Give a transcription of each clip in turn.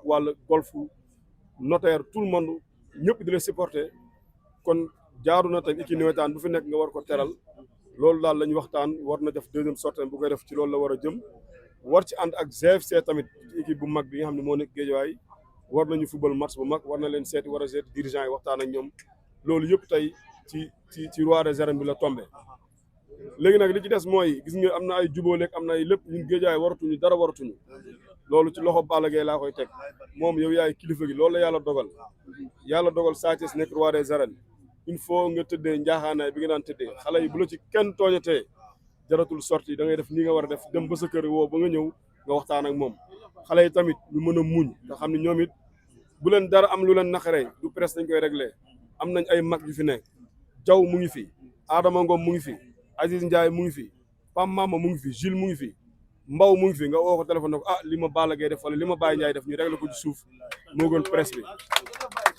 wàll golf notaire tout le monde ñëpp di la supporter kon jaaru na tey équipe nawetaan bu fi nekk nga war ko teral loolu daal la ñu waxtaan war na def deuxième sortie bu koy def ci loolu la war a jëm war ci ànd ak GFC tamit ci équipe bu mag bi nga xam ne moo nekk Guédiawaye war nañu football match bu mag war na leen seeti war a seeti dirigeant yi waxtaan ak ñoom loolu yëpp tey ci roi des arènes bi la tombé léegi nag li ci des mooy gis nga am na ay jubóoleeg am na ay lépp ñun Guédiawaye waratuñu dara waratuñu loolu ci loxo Balla Gaye laa koy teg moom yow yaay kilifa gi loolu la yàlla dogal Sa Thiès nekk roi des arènes il faut nga tëddee njaaxaanaay bi nga daan tëddee xale yi bu la ci kenn tooñatee jaratul sorti da ngay def ni nga war a def dem ba sa kër woo ba nga ñëw nga waxtaan ak moom xale yi tamit ñu mën a muñ nga xam ne ñoom it bu leen dara am lu leen naqaree du presse dañ koy réglé am nañ ay mag yu fi nekk Jaw mu ngi fi Adama Ngom mu ngi fi Aziz Ndiaye mu ngi fi Pam Mama mu ngi fi Jules mu ngi fi Mbaw mu ngi fi nga woo ko téléphone ne ko li ma Balla Gaye def wala li ma Baye Ndiaye def ñu réglé ko ci suuf moo gën presse bi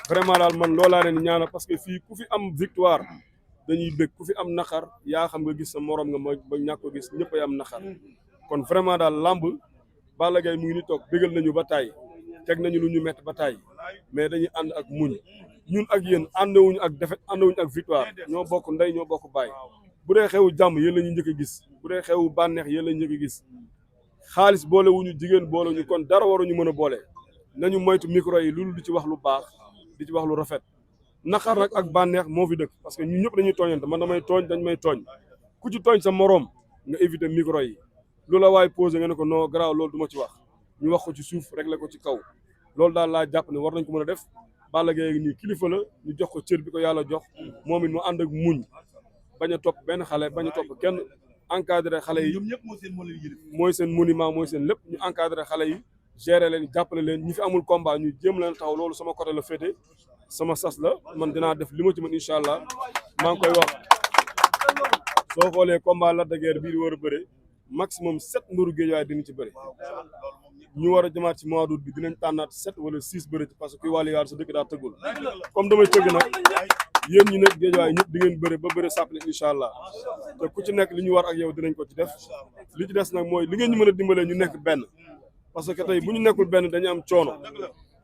vraiment daal man loolaa leen ñaanal parce que fii ku fi am victoire dañuy bëgg ku fi am naqar yaa xam nga gis sa morom nga ba ñàkk ko gis ñëpp ay am naqar kon vraiment daal lamb Balla Gaye mu ngi ni toog bégal nañu ba taay teg nañu lu ñu métti ba taay mais dañuy ànd ak muñ ñun ak yéen àndawuñu ak défaite àndawuñu ak victoire ñoo bokk ndey ñoo bokk baay bu dee xewu jàmm yéen la ñu njëkk a gis bu dee xewu bànneex yéen la ñu njëkk a gis xaalis boolewuñu jigéen boolewuñu kon dara waruñu mën a boole nañu moytu micro yi loolu di ci wax lu baax di ci wax lu rafet naqar nag ak bànneex moo fi dëkk parce que ñun ñëpp dañuy tooñante man damay tooñ dañ may tooñ ku ci tooñ sa moroom nga éviter micro yi lu la waay posé nga ne ko non garaaw loolu du ma ci wax ñu wax ko ci suuf réglé ko ci kaw loolu daal laa jàpp ne war nañ ko mën a def Balla Gaye nii kilifa la ñu jox ko cër bi ko yàlla jox moom it mu ànd ak muñ bañ a topp benn xale bañ a topp kenn encadré xale yi mooy seen monument mooy seen lépp ñu encadré xale yi gérer leen jàppale leen ñi fi amul combat ñu jéem leen taxaw loolu sama côté la féete sama sas la man dinaa def li ma ci mën incha allah maa ngi koy wax soo xoolee combat Lac de Guiers bii di war a bëre maximum 7 mbëru Guédiawaye dinañ ci bëre ñu war a jëmaat ci mois d'août bi dinañ tànnaat 7 wala 6 bëre ci parce que kuy wàllu yaar sa dëkk daa tëggul comme damay tëgg nag yéen ñi nekk Guédiawaye ñëpp di ngeen bëre ba bëre sàppale incha allah te ku ci nekk li ñu war ak yow dinañ ko ci def li ci des nag mooy li ngeen ñu mën a dimbalee ñu nekk benn parce que tey bu ñu nekkul benn dañu am coono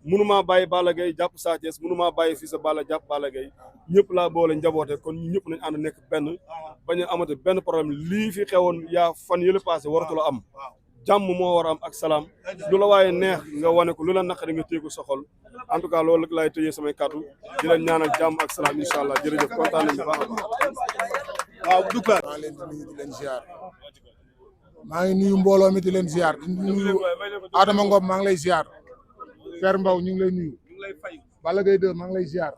mënumaa bàyyi Balla Gaye jàpp Sa Thiès mënumaa bàyyi fii sa Balla jàpp Balla Gaye ñëpp laa boole njaboote kon ñu ñëpp nañ ànd nekk benn bañ a amate benn problème lii fi xewoon yaa fan yële passé waratu la am jàmm moo war a am ak salaam lu la waaye neex nga wane ko lu la naqari nga téye ko sa xol en tout cas loolu laay tëjee samay kàddu di leen ñaanal jàmm ak salaam incha allah jërëjëf kontaan nañu baax a baax. waaw Douglas. maa ngi leen di nuyu di leen ziar maa ngi nuyu mbooloo mi di leen ziar di nuyu Adama Ngom maa ngi lay ziar. Père Mbaw ñu ngi lay nuyu Balla Gaye 2 maa ngi lay ziar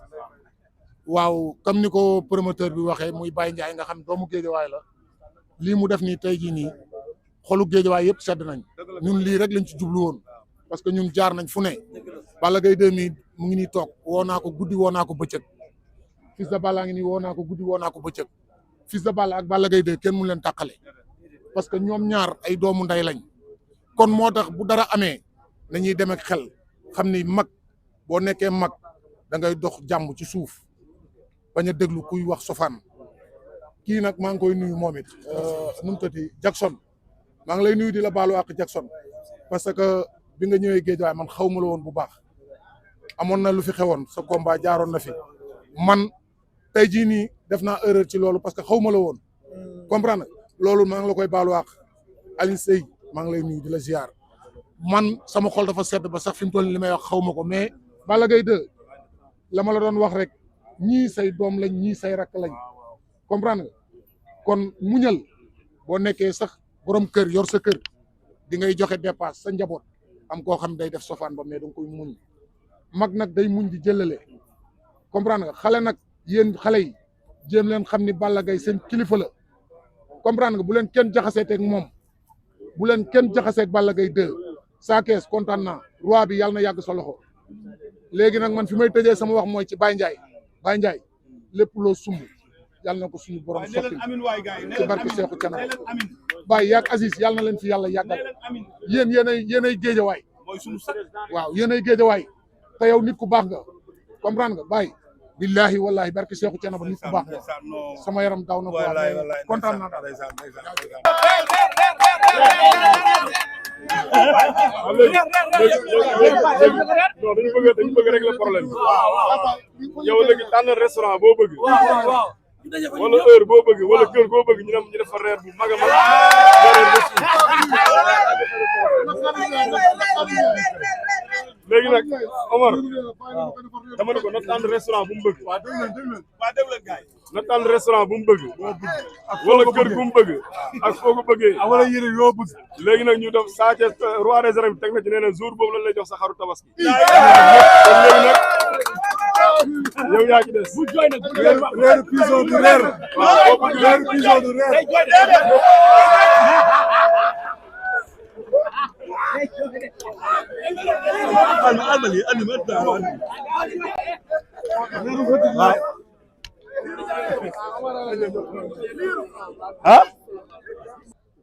waaw comme ni ko promoteur bi waxee muy Baye Ndiaye nga xam doomu Guédiawaye la lii mu def nii tey jii nii xolu Guédiawaye yëpp sedd nañ ñun lii rek lañ ci jublu woon parce que ñun jaar nañ fu ne Balla Gaye 2 mi mu ngi nii toog woo naa ko guddi woo naa ko bëccëg Fils de Balla ngi nii woo naa ko guddi woo naa ko bëccëg Fils de Balla ak Balla Gaye 2 kenn mu leen tàqale parce que ñoom ñaar ay doomu nday lañ kon moo tax bu dara amee nañuy dem ak xel xam ni mag boo nekkee mag da ngay dox jàmm ci suuf bañ a déglu kuy wax sofaan kii nag maa ngi koy nuyu moom it nu mu tëddi Jackson maa ngi lay nuyu di la baalu àq Jackson parce que bi nga ñëwee Guédiawaye man xaw ma la woon bu baax amoon na lu fi xewoon sa combat jaaroon na fi man tey jii nii def naa erreur ci loolu parce que xaw ma la woon comprendre loolu maa ngi la koy baalu àq Alioune Seye maa ngi lay nuyu di la ziar. man sama xol dafa sedd ba sax fi mu toll li may wax xaw ma ko mais Balla Gaye 2 la ma la doon wax rek ñii say doom lañ ñii say rakk lañ comprendre nga kon muñal boo nekkee sax borom kër yor sa kër di ngay joxe dépasse sa njaboot am koo xam day def sofaan ba mais da nga koy muñ mag nag day muñ di jëlale comprendre nga xale nag yéen xale yi jéem leen xam ni Balla Gaye seen kilifa la comprendre nga bu leen kenn jaxaseeteeg moom bu leen kenn jaxaseeg Balla Gaye 2 Sa Thiès kontaan naa roi bi yàlla na yàgg sa loxo léegi nag man fi may tëjee sama wax mooy ci Baye Ndiaye lépp loo sumb yàlla na ko suñu borom sotti ci barke Seexu Canaba Baye yaag Aziz yàlla na leen fi yàlla yàggal yéen yéenay Guédiawaye waaw yéenay Guédiawaye te yow nit ku baax nga comprendre nga Baye billahi wallahi barke Seexu Canaba nit ku baax nga sama yaram daw na ko kontaan naa daal non dañu bëgg régler problème bi yow léegi tànn restaurant boo bëgg wala heure boo bëgg wala kër boo bëgg ñu def fa reer bu mag a mag léegi nag Omar dama ne ko na tànn restaurant bu mu bëgg na tànn restaurant bu mu bëgg wala kër bu mu bëgg ak foo ko bëggee wala yére yoo bëgg léegi nag ñu def Sa Thiès roi des arènes teg na ci nee na jour boobu lan lay jox sa xaru tabaski kon léegi nag yow yaa ci des reeru pigeon du reer reeru pigeon du reer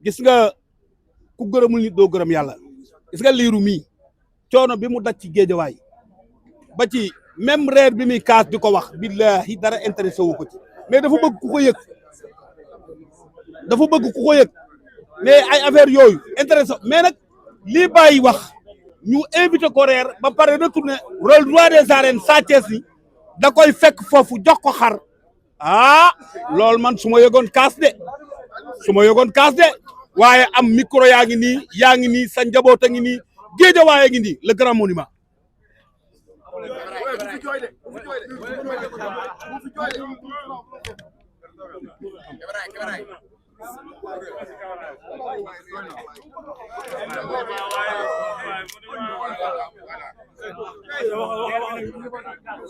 gis nga ku gërëmul nit doo gërëm yàlla gis nga liiru mii coono bi mu daj ci géejawaay ba ci même reer bi muy kaas di ko wax billahi dara intéressé wu ko ci mais dafa bëgg ku ko yëg mais ay affaire yooyu intéressé mais nag lii bàyyi wax ñu invité ko reer ba pare retourné rôle roi des arènes Sa Thiès ni da koy fekk foofu jox ko xar loolu man su ma yëgoon kaas de waaye am micro yaa ngi nii sa njaboot a ngi nii géejawaay a ngi nii le grand monument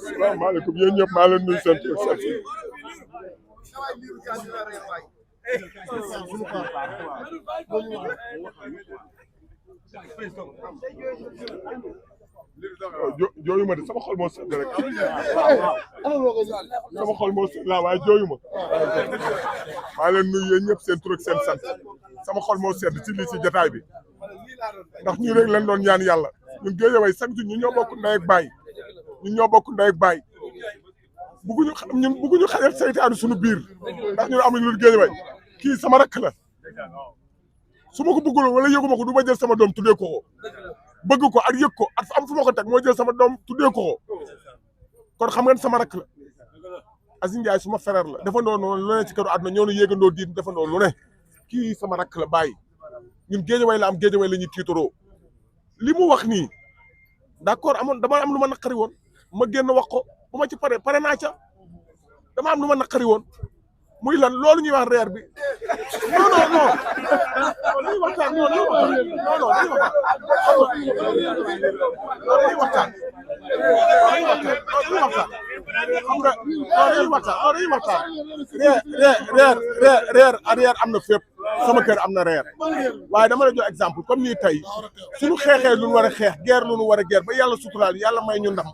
salaamaaleykum yéen ñëpp maa leen nuyu sant jooyu ma de sama xol moo sedd rek sama xol moo sedd waaye jooyu ma maa leen nuyu yéen ñëpp seen tur ak seen sant sama xol moo sedd ci lii ci jotaay bi ndax ñu rek lañ doon ñaan yàlla ñun Guédiawaye sant ñu ñoo bokk ndey ak baay bugguñu xajal seytaanu suñu biir ndax ñun amuñu lu Guédiawaye kii sama rakk la su ma ko bëggul wala yëguma ko du ma jël sama doom tuddee ko bëgg ko ak yëg ko ak am fu ma ko teg moo jël sama doom tuddee ko kon xam ngeen sama rakk la Aziz Ndiaye suma frère la defandoo noonu lu ne ci këru àdduna ñoo nu yéegandoo diin defandoo lu ne kii sama rakk la bàyyi ñun Guédiawaye la am Guédiawaye la ñuy tiitaroo li mu wax nii d'accord dama am lu ma naqari woon ma génn wax ko bu ma ci pare naa ca dama am lu ma naqari woon muy lan loolu ñuy wax reer bi non dañuy waxtaan dañuy waxtaan reer am na fépp sama kër am na reer waaye dama la jox exemple comme nii tey suñu xeexee lu ñu war a xeex guerre lu ñu war a guerre ba yàlla suturaal yàlla may ñu ndam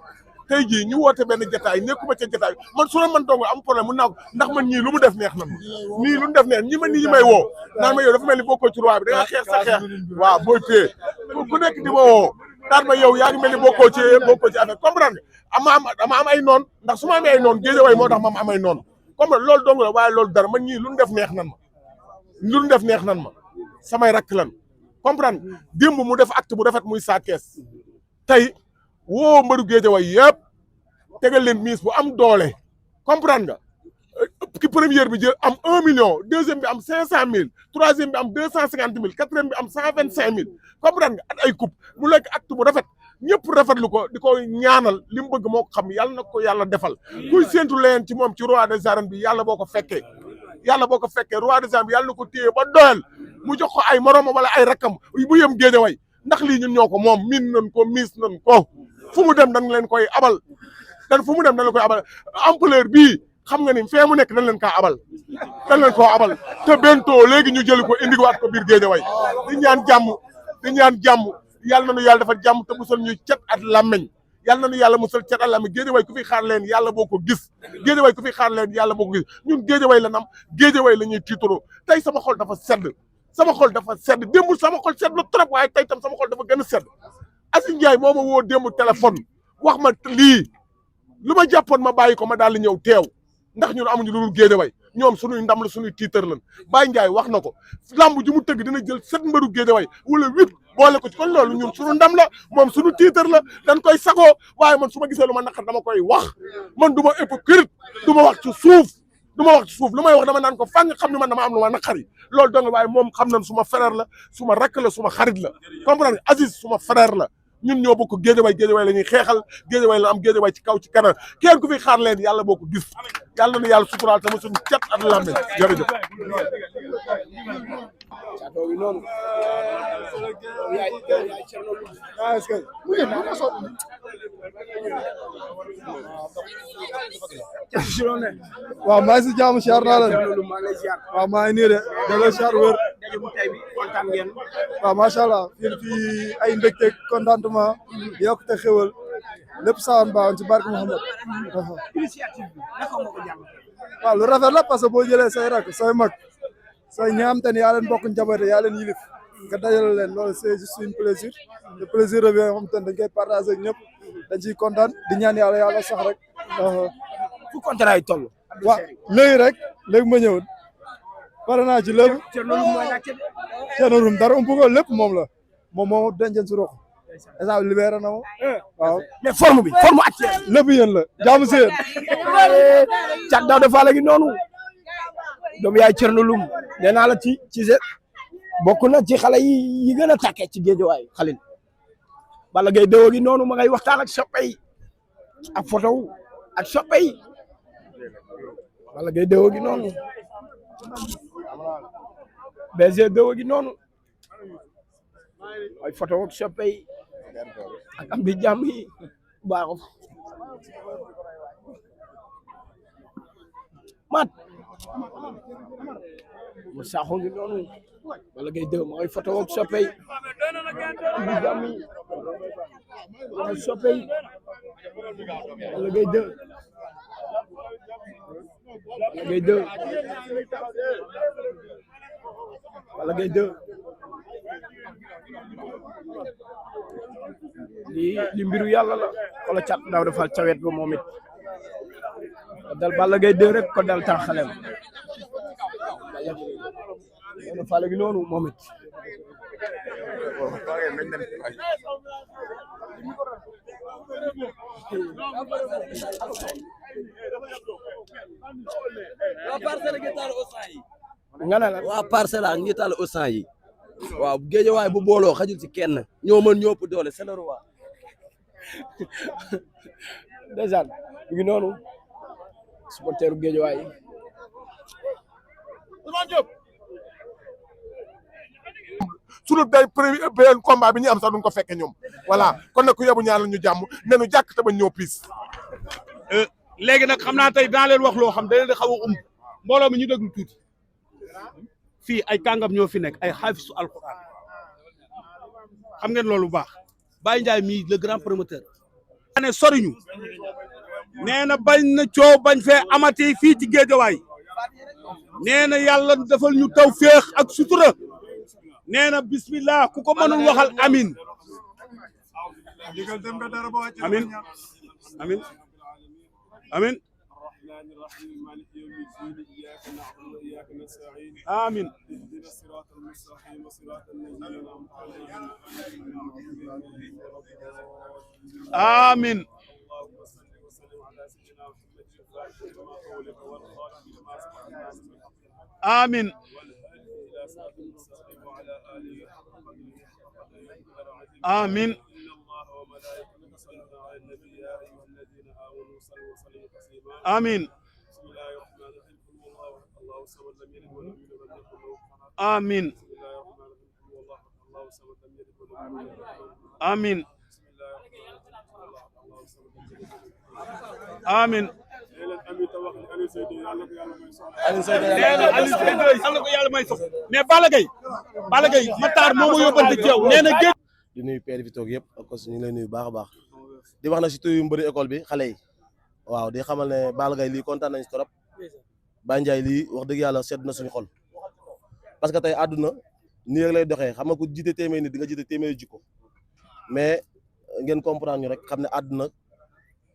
tey jii ñu woote benn jataay nekkuma ca jataay man su man dong am problème mun naa ko ndax man ñii lu mu def neex na nii lu mu def neex ñi may woo naan ma yow dafa mel ni bokkoo ci roi bi da nga xeex sa xeex waaw booy pee ku nekk di ma woo naan ma yow yaa ngi mel ni bokkoo ci affaire comprendre nga dama am ay noon ndax su ma amee ay noon Guédiawaye moo tax ma am ay noon comprendre loolu dong la waaye loolu dara man ñii lu mu def neex nan ma samay rakk lan comprendre démb mu def acte bu rafet muy Sa Thiès tey woo mbaru Guédiawaye yëpp tegal leen mise bu am doole comprendre nga ki première bi jël am 1 million deuxième bi am 500 000 troisième bi am 250 000 quatrième bi am 125 000 comprendre nga at ay coupe mu lekk acte bu rafet ñëpp rafetlu ko di ko ñaanal li mu bëgg moo ko xam yàlla na ko yàlla defal kuy séentu leen ci moom ci roi des arènes bi yàlla boo ko fekkee roi des arènes bi yàlla na ko téye ba doyal mu jox ko ay moromam wala ay rakkam bu yem Guédiawaye ndax lii ñun ñoo ko moom miin nañ ko miis nañ ko fu mu dem dañ leen koy abal ampleur bii xam nga ni fee mu nekk dañ leen koo abal te bentoo léegi ñu jëli ko indiwaat ko biir Guédiawaye di ñaan jàmm yàlla na nu yàlla defal jàmm te musal ñu cet at làmmeñ yàlla na nu yàlla musal cet at làmmeñ Guédiawaye ku fi xaar leen yàlla boo ko gis Guédiawaye ku fi xaar leen yàlla boo ko gis ñun Guédiawaye la nam Guédiawaye la ñuy tiitaroo tey sama xol dafa sedd démb sama xol sedd na trop waaye tey tam sama xol dafa gën a sedd Aziz Ndiaye moo ma woo démb téléphone wax ma lii lu ma jàppoon ma bàyyi ko ma daal di ñëw teew ndax ñun amuñu lu dul Guédiawaye ñoom suñuy ndam la suñuy tiitar lan Baye Ndiaye wax na ko lamb ju mu tëgg dina jël 7 mbëru Guédiawaye wala 8 boole ko ci kon loolu ñun suñu ndam la moom suñu titre la dañ koy sagoo waaye man su ma gisee lu ma naqar dama koy wax man du ma hypocrite du ma wax ci suuf lu may wax dama naan ko fang xam ne man dama am lu ma naqari loolu dong waaye moom xam nañ suma frère la suma rakk la suma xarit la comprendre nga Aziz suma frère la ñun ñoo bokk géejawaay la ñuy xeexal géejawaay la am géejawaay ci kaw ci kanam kenn ku fi xaar leen yàlla boo ko gis yàlla na yàlla suturaal sama suñu cet ak lambe jërëjëf waaw maa ngi si jaamu siyaar naa leen waaw maa ngi nii de delloo siyaar wër waaw macha allah fii ay mbégte contentement yokkute xéwal lépp sawaan baawoon ci barke Mouhamed waaw lu rafet la parce que boo jëlee say rak say mag say ñaam te ne yaa leen bokk njaboote yaa leen yilif nga dajale leen loolu c'est juste un plaisir le plaisir revient xam te ne dañ koy partager ak ñëpp dañ ciy kontaan di ñaan yàlla sax rek fu contrat yi toll. waaw léegi ma ñëw pare naa ci lépp Thierno Loum dara umpu ko lépp moom la moom moo denceen si rox instant libéré na ma waaw mais forme actuelle. lépp yéen la jaamu si yéen Thiat Daouda Fall la gi noonu doomu yaay Thierno Loum nee naa la ci bokk na ci xale yi gën a tàkkee ci géejawaay xalin Balla Gaye déwo gi noonu ma ngay waxtaan ak soppe yi ak photo ak soppe yi Balla Gaye déwo gi noonu BG déwo gi noonu ay photo ak soppe yi ak am di jàmm yi baaxu mat mu saxo ngi noonu Balla Gaye déwo ma ay photo ak soppe yi am di jàmm yi ak soppe yi Balla Gaye déwo Balla Gaye 2 li mbiru yàlla la wala Thiat Daouda Fall ca wet ba moom it ko dal Balla Gaye 2 rek ko dal tan xalem Daouda Fall gi noonu moom it nga ne la waa Parcelles ak ñi taal Auchan yi waaw géejawaay bu booloo xajul ci kenn ñoo mën ñoo ëpp doole c'est le roi déjà ñu ngi noonu supporteru géejawaay sunu day premier beneen combat bi ñu am sax duñ ko fekke ñoom voilà kon nag ku yebu ñaanal ñu jàmm ne nu jàkk te bañ ñëw piis léegi nag xam naa tey daa leen wax loo xam da leen di xaw a mbooloo mi ñu déglu tuuti fii ay kàngam ñoo fi nekk ay xaafisu alquran xam ngeen loolu bu baax Baye Ndiaye mii le grand promoteur ne soriñu nee na bañ na coow bañ fee amati fii ci géejawaay nee na yàlla defal ñu taw féex ak sutura nee na bismillah ku ko mënul waxal amin amin amin amin آمين اهدنا الصراط المستقيم صراط الذين أنعمت عليهم آمين اللهم صل وسلم على سيدنا محمد الفاتح لما أغلق والخاتم لما سبق الناس بالحق آمين والهادي إلى صراط المستقيم وعلى آله حق قدره آمين إن الله وملائكته يصلون على النبي يا أيها الذين آمنوا صلوا وسلموا تسليما آمين آمين آمين آمين yàlla ko yàlla may sox mais Balla Gaye Matar moo ma yóbbante ci yow nee na géej di nuyu père fi toog yëpp ak ñu ngi lay nuyu baax a baax di wax na surtout yu mbëri école bi xale yi waaw di xamal ne Balla Gaye lii kontaan nañ si trop Baye Ndiaye lii wax dëgg yàlla sedd na suñu xol parce que tey àdduna nii rek lay doxee xam nga ku jiite téeméer nit di nga jiite téeméer jikko mais ngeen comprendre ñu rek xam ne àdduna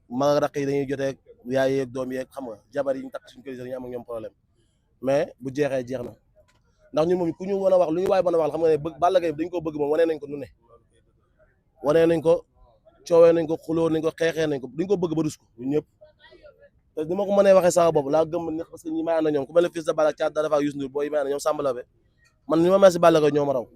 mag rakk yi dañuy jotee yaay yeeg doom yeeg xam nga jabar yi ñu takk suñu kër yi ñu am ak ñoom problème mais bu jeexee jeex na ndax ñun moom ku ñu mën a wax lu ñu waay mën a wax xam nga ne bëgg Balla Gaye dañ ko bëgg moom wanee nañ ko nu ne wanee nañ ko coowee nañ ko xuloo nañ ko xeexee nañ ko duñ ko bëgg ba rus ko ñun ñëpp te ni ma ko mënee waxee sama bopp laa gëm neex parce que ñi may ànd ak ñoom ku mel ne fils de Balla Thiat Daara Youssou Ndour boo yi may ànd ñoom Samba Laobé man ni ma mel si Balla Gaye ñoo ma raw